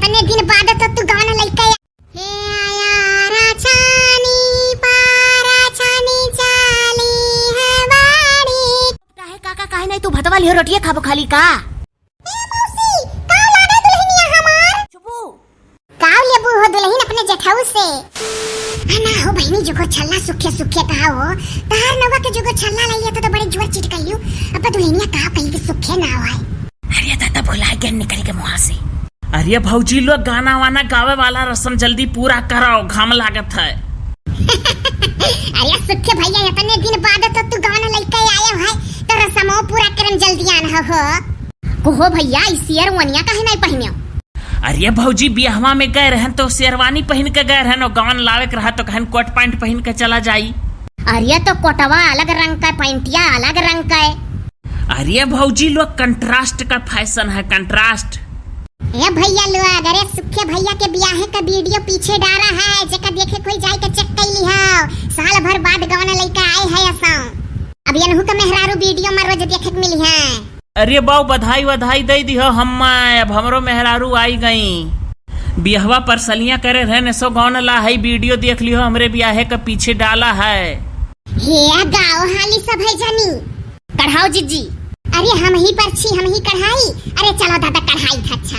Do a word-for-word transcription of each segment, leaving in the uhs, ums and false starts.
तने दिन बाद तो तू गवन लइके हे आया राछानी पाराछानी चाली है बाड़ी। काहे काका, काहे नहीं तू भतवा लिहो रोटिया खाबो खाली का? ए मौसी, का लागे दुल्हनिया हमार? चुपू। का लेबू हो दुल्हन अपने जेठाऊ से? आ ना हो बहिनी, जुगो छल्ला सुखे सुखे कहा हो। तहार नवा के जुगो छल्ला लइया तो, तो बड़े जुअर चिट कहियो। अब दुल्हनिया का कही कि सुखे ना होए। अरे दादा, भुला गया निकल के मुहा से। अरे भौजी लोग, गाना वाना गावे वाला रसम जल्दी पूरा कराओ, घाम लागत है। अरे सुखे भैया, इतने दिन बाद तो तू गाना लइके आए है, तो रसमो पूरा करम जल्दी आन हो। कहो भैया, ई शेरवानिया काहे नहीं पहिन्यो? अरे भौजी, बियाहवा में गए रहन तो शेरवानी पहिन के गए रहन, और गवन लावे के रहा तो कहन कोट पैंट पहिन के चला जाई। अरे तो कोटवा अलग रंग का, पैंटिया अलग रंग का। अरे भौजी लोग, contrast का fashion है, contrast। ए भैया लोग, अरे सुखे भैया के बियाहे का video पीछे डारा है, जेका देखे कोई जाए के check कर ली हो। साल भर बाद गवना लइका आए है असाओ। अब यनहू का मेहरारू video में रोज देखे के मिली है। अरे बाऊ, बधाई वधाई दे दिहो हम्मा, अब हमरो मेहरारू आई गई। बियहवा पर सलियां करे रहे ने सो गौन ला हई video देख लिहो, हमरे बियाहे का पीछे डाला है। हे गाओ हाली सब है जनी। कढ़ाओ जिज्जी। अरे हम ही पर छी, हम ही कढ़ाई। अरे चलो दादा कढ़ाई था अच्छा।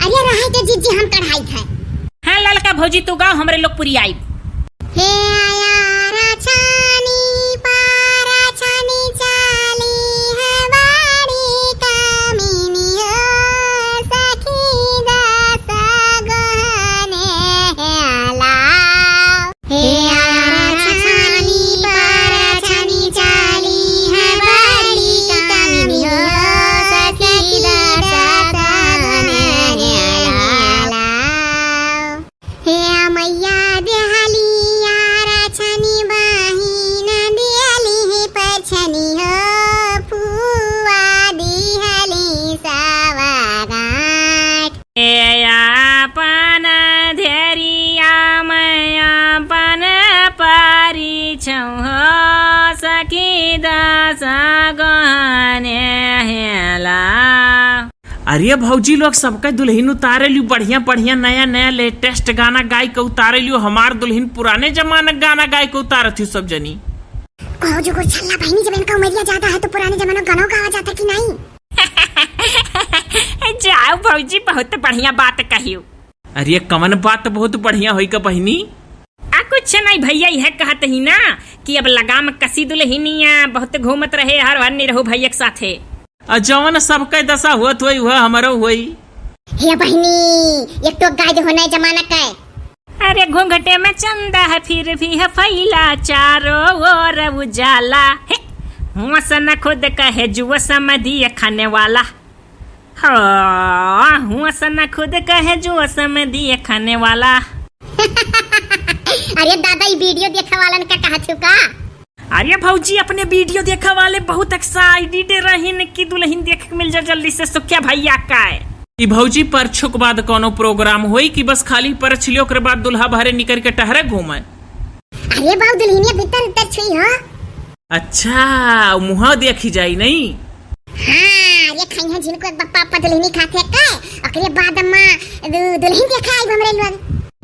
अरे रहे के जिज्जी हम कढ़ाई था। हाँ ललका भौजी तू गाओ, हमरे लोग पुरी आई। हे आया राछानी पाराछानी चाली है बाड़ी कामिनी हो सखी दस गहने लाओ। हे आया राछानी पाराछानी चाली है बाड़ी कामिनी हो सखी दस गहने लाओ। हे मैया देहली आरा छनी बहिन देहली हे पछनी हो फुआ देहली सवागाट। हे आपन धेरिया में आपन पारी छौ हो सखी दस गहने हेला। अरे भौजी लोग, सबके दुल्हिन उतारे लियो, बढ़िया बढ़िया नया नया latest गाना गाय के उतारे लियो। हमार दुल्हिन पुराने जमाना के गाना गाय के उतारत ही सब जनी। कहो जो गुरछल्ला बहिनी, जब इनका उमरिया ज्यादा है तो पुराने जमाना गाना गावा जाता कि नहीं? जाओ भौजी, बहुत बढ़िया बात कहियो। अरे कवन बात बहुत बढ़िया होई का बहिनी? आ कुछ नहीं भैया, यह कहत ही ना कि अब लगाम कसी दुल्हिनिया, बहुत घूमत रहे हर हर निरहु भैया के साथे। आ जवन सबके दशा होत होई, वह हमरो होई। हे बहिनी, एक तो गाय हो नए जमाना के। अरे घूंघटे में चंदा है, फिर भी है फैला चारों ओर उजाला। हे, हुआ सन खुद कहे जुआ समदिया खाने वाला। हाँ, हुआ सन खुद कहे जुआ समदिया खाने वाला। अरे दादा, ई video देखे वालन का कहत हो का? अरे भौजी, अपने video देखे वाले बहुत excited रहिन कि दुल्हिन देखे के मिल जा जल्दी से सुखिया भैया का। ई भौजी परछुक बाद कौनो program होई कि बस खाली परछ लियो, ओकरे बाद दुल्हा बहरे निकर के टहरे घूमे? अरे बाऊ, दुल्हिनिया भीतर उतर छुई हो। अच्छा, मुहा देखी जाई नहीं? हाँ, ये खाई है जिनको एक बप्पा अप्पा दुल्हिनी खाते के, ओकरे बाद अम्मा दु-, दुल्हिन देखा आई हमरे लोग।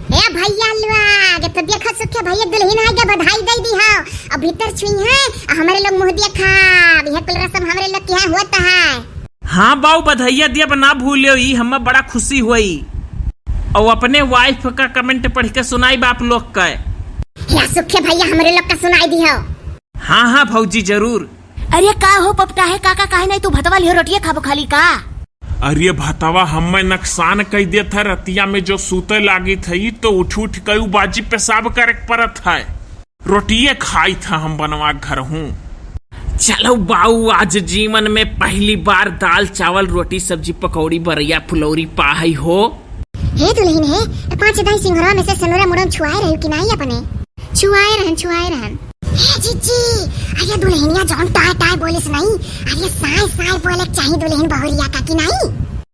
ए भैया लोग, तो देखो सुखे भैया दुल्हिन आ गया, बधाई दे दी हो। अब भीतर छुई है, आ हमरे लोग मुँह देखा, अब यह कुल रसम हमरे लोग के यहाँ होता है। हाँ बाऊ, बधाइया दिया ना भूलियो, ई हमें बड़ा खुशी हुई। और अपने wife का comment पढ़ के सुनाई बाप लोग का। या सुखे भैया हमरे लोग का सुनाई दी हो। हाँ हाँ भौजी जरूर। अरे का हो पपटा है काका, काहे नहीं तू भतवा लिहो रोटिया खाबो खाली का? अरे भतवा हमें नकसान कई देत है, रतिया में जो सूते लागित है तो उठ उठ के उ बाजी पेशाब करे के परत है। रोटिये खाई था हम बनवा घर हूँ। चलो बाऊ, आज जीवन में पहली बार दाल चावल रोटी सब्जी पकौड़ी बरैया फुलौरी पाहई हो। हे दुल्हिन हे, पाँच दाई सिंघरा में से सनुरा मुड़न छुआए रही कि नहीं अपने? छुआए रहन, छुआए रहन। हे जीजी, अरे दुल्हिनिया जौन टाय टाय बोलिस नहीं, अरे साय साय बोले के चाही दुल्हिन बहुरिया का कि नहीं?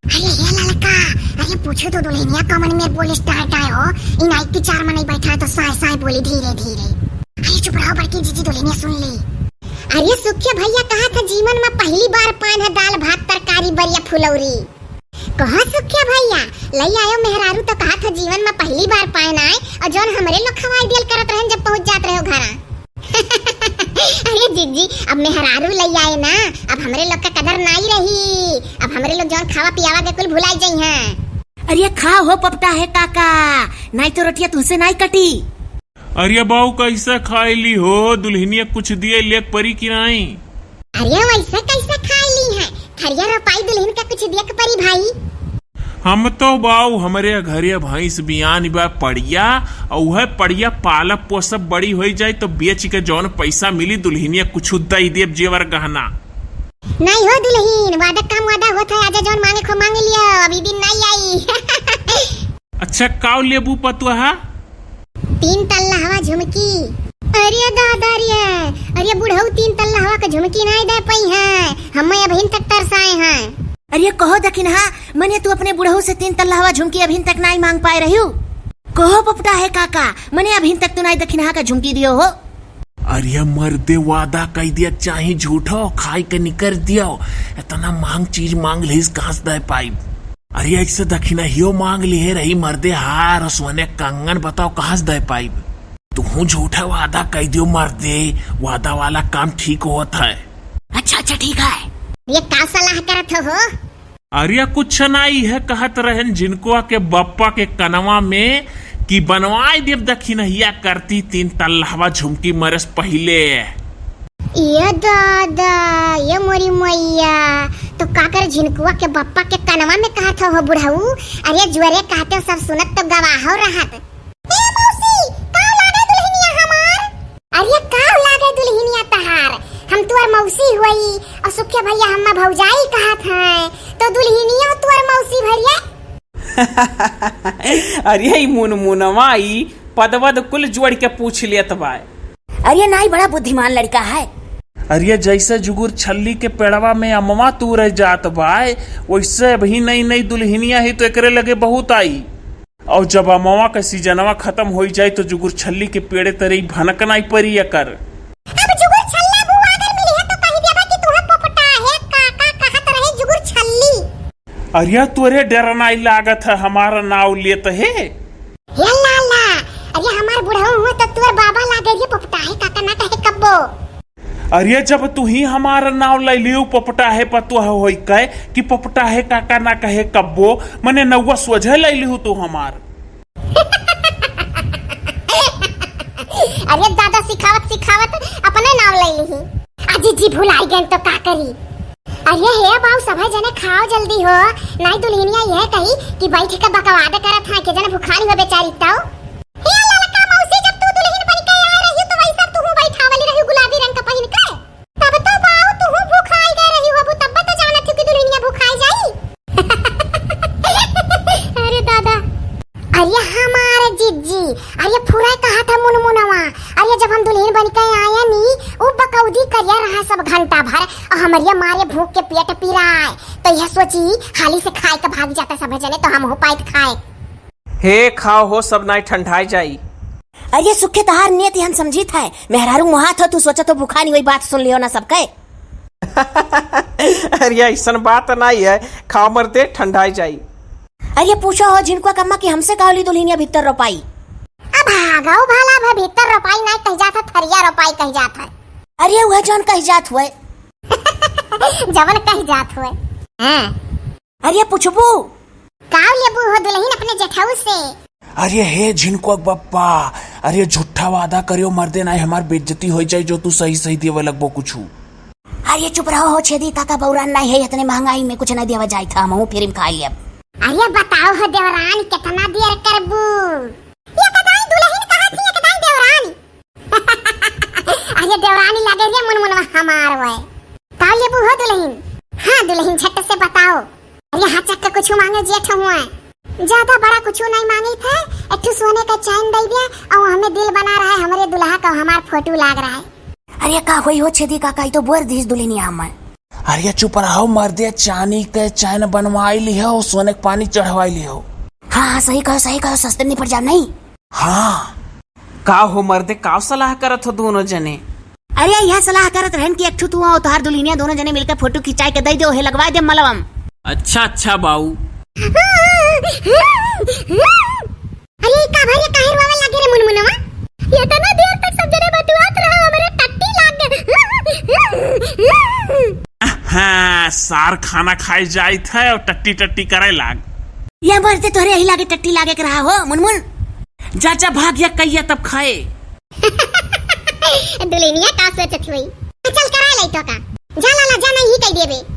अरे हे ललका, अरे पूछो तो दुल्हिनिया कमन में बोलिस टाय टाय हो, ई नाइक के चार मनई बैठा है तो साय साय बोली धीरे धीरे। अरे चुप रहो बड़की जीजी, दुल्हिनिया सुन ली। अरे सुखे भैया कहा था जीवन में पहली बार पान है दाल भात तरकारी बरिया फुलौरी। कहो सुखिया भइया, लइ आयो मेहरारू तो कहा था जीवन में पहली बार पाए ना आए, और जौन हमरे लोग खवाई दियल करत रहन जब पहुँच जात रहे हो घरा। अरे जिज्जी, अब मेहरारू लइ आए ना, अब हमरे लोग का कदर नाई रही, अब हमरे लोग जौन खावा पियावा के कुल भुलाई जइहैं। अरे खा हो पपटा है काका, नाई तो रोटिया तुहसे नाई कटी। अरे बाऊ, कैसे खाए ली हो? दुल्हनिया कुछ दिए लेक परी कि नाई? अरे वैसे कैसे खाए ली है? थरिया रोपाई दुल्हन का कुछ दिए के परी भाई। हम तो बाऊ, हमरे घरे भैंस बियान बा पड़िया, और वह पड़िया पालब पोसब बड़ी होई जाए तो बेच के जौन पैसा मिली दुल्हनिया कुछ दई देब जेवर गहना। नाई हो दुल्हन, वादा काम वादा होत है, आजा जौन मांगे खो मांग लियो, अभी दिन नाई आई। अच्छा, काव लेबू पतुआ? तीन तल्ला हवा झुमकी। अरे दादा रे, अरे बुढ़ऊ तीन तल्ला हवा के झुमकी नाई दे पइहैं, हम अबहिन तक तरसाए हैं। अरे कहो दखिनहा, मने तू अपने बुढ़ऊ से तीन तल्ला हवा झुमकी अबहिन तक नाई मांग पाए रहियो? कहो पपटा है काका, मने अबहिन तक तू नाई दखिनहा का झुमकी दियो हो? अरे मर्दे, वादा कई दिया चाही झूठो, खाई के निकर दियो। इतना महंग चीज मांग लिहिस, कहाँ से दे पाई? अरे ऐसे दखिनहियो मांग लिहे रही मर्दे, हार और सोने कंगन, बताओ कहाँ से दे पाई? तुहू झूठा वादा कई दियो मर्दे, वादा वाला काम ठीक होत है। अच्छा अच्छा ठीक है। ये का सलाह करत हो? अरे कुछ ना, इहे कहत रहन झिनकुआ के बप्पा के कनवा में कि बनवाए देब दखिनहिया करती तीन तल्लहवा झुमकी मरस पहिले। ये दादा, ये मोरी मैया, तो काकर झिनकुआ के बप्पा के कनवा में कहत हो बुढ़ऊ? अरे जुअरे कहते हो, सब सुनत तो गवाहो रहत। ए मौसी, का लागे दुल्हनिया हमार? अरे का लागे दुल्हनिया तहार? हम तुअर मौसी हुई और सुखे भैया हम्मा भौजाई कहत हैं, तो दुल्हनिया तुअर मौसी भरिया। अरे ई मुनमुनवा ई पदवद कुल जोड़ के पूछ लेत बाय। अरे नाई बड़ा बुद्धिमान लड़का है। अरे जैसे जुगुर छल्ली के पेड़वा में अमवा तूरे जात बाय, वैसे अभी नई नई दुल्हनिया ही तो एकरे लगे बहुत आई। और जब अमवा का सीजनवा खत्म होई जाए तो जुगुर छल्ली के पेड़े तरे ही भनक नाई परी एकर। अब जुगुर छल्ला बुआ अगर मिली है तो कही देबा कि तुहे पोपटा है, का, का कहत रहे जुगुर छल्ली। अरे तोरे डर नाई लागत है, हमारा नाव लेत है। हे लाला, अरे हमार बुढ़ऊ हुआ तो तोर बाबा लागे रे पोपटा है, काका ना कहे कब्बो। अरे जब तू ही हमार नाव ले लियो, पोपटा है पतुआ होई कहे कि पोपटा है काका ना कहे कब्बो, मने नौवा सोझे ले लियो तू हमार। अरे दादा सिखावत सिखावत अपने नाव ले लिही। अजी जी भुलाई गए तो का करी? अरे हे बाऊ, सभे जने खाओ जल्दी हो, नाई दुल्हनिया यह कही कि बैठ के बकवाद करत हाँ, के जने भुखानी हो बेचारी। तौ हे ललका मौसी, जब तू दुल्हन बन के आए रही तो वैसा तू बैठावली रही गुलाबी रंग का पहिन के, तब तो बाऊ तू भुखाई गए रही हो, तब तो जानत थी कि दुल्हनिया भुखाई जाई। अरे दादा, अरे हमारे जिज्जी, अरे फुरा कहा था मुनमुनवा, अरे जब हम दुल्हन बन के आया नी, वो बकौदी करिया रहा सब घंटा भर, और हमरिया मारे भूख के पेट पिराए, तो यह सोची हाली से खाए के भाग जाता सब जने, तो हम हो पाइत खाए। हे खाओ हो सब नाई ठंडाई जाई। अरे सुखे तहार नियत हम समझी था, मेहरारू मुहात हो तू सोचा तो भुखानी वही बात सुन लियो ना सबके। अरे ऐसन बात नाई है, खाओ मर्दे ठंडाई जाई। अरे पूछो हो झिनकुआ कम्मा कि हमसे कहली दुल्हनिया भीतर रोपाई। अब भागो भला भा भीतर रोपाई नाई कह जात है, थरिया रोपाई कह जात है। अरे वह जौन कह जात हुए। जवन कह जात हुए। हाँ। अरे पूछबू? काव लेबू हो दुल्हन अपने जेठऊ से? अरे हे झिनकुआ के बप्पा, अरे झूठा वादा करियो मर्दे, नाई हमार बेइज्जती हो जाई जो तू सही सही देवे लगबो कुछू। अरे चुप रहो हो छेदी काका, बौरान नाई है, इतने महंगाई में कुछ नाई देवा जाई था, हमहू फ्री में खा लेब। अरे बताओ हो देवरान, कितना देर करबू? ये कदाई दुल्हन कहा थी, ये कदाई देवरान। अरे देवरानी लगे रे मुनमुनवा हमार वै। का लेबू हो दुल्हन? हाँ दुल्हन झट से बताओ। अरे हाँ चक्का कुछ मांगे जेठ हुआ। ज्यादा बड़ा कुछ नहीं मांगे थे, एक ठो सोने का चैन दे दिया और हमें दिल बना रहा है हमरे दुल्हा का हमार फोटो लाग रहा है। अरे का होई हो छेदी काका, ई तो बोर दीस दुल्हनिया हमें। अरे चुप रहो मर्दे, चांदी के चैन बनवाई लिहो, सोने के पानी चढ़वाई लिहो। हाँ हाँ सही कहो, सही कहो, सस्ते निपट जाओ नहीं। हाँ। का हो मर्दे, का सलाह करत हो दोनों जने? अरे यह सलाह करत रहन कि एक ठो तू और तोहार दुल्हनिया दोनों जने मिलकर फोटो खिंचाई के दे दो, हे लगवा दे मलबम। अच्छा अच्छा बाऊ। अरे, का भरे, काहे रोवे लागे रे मुनमुनवा? एतना देर तक सब जने बतुआत रहा, हमरे टट्टी लाग गए। हाँ, सार खाना खाए जाइत है और टट्टी टट्टी करे लाग। या मरते तोहरे यही लागे टट्टी लागे के रहा हो, मुनमुन। जा, जा, भाग या कहिया तब खाए। दुल्हनिया का सोचत हुई? चल, करा लाई तो का। जा लाला, जा, नहीं ही कह देबे।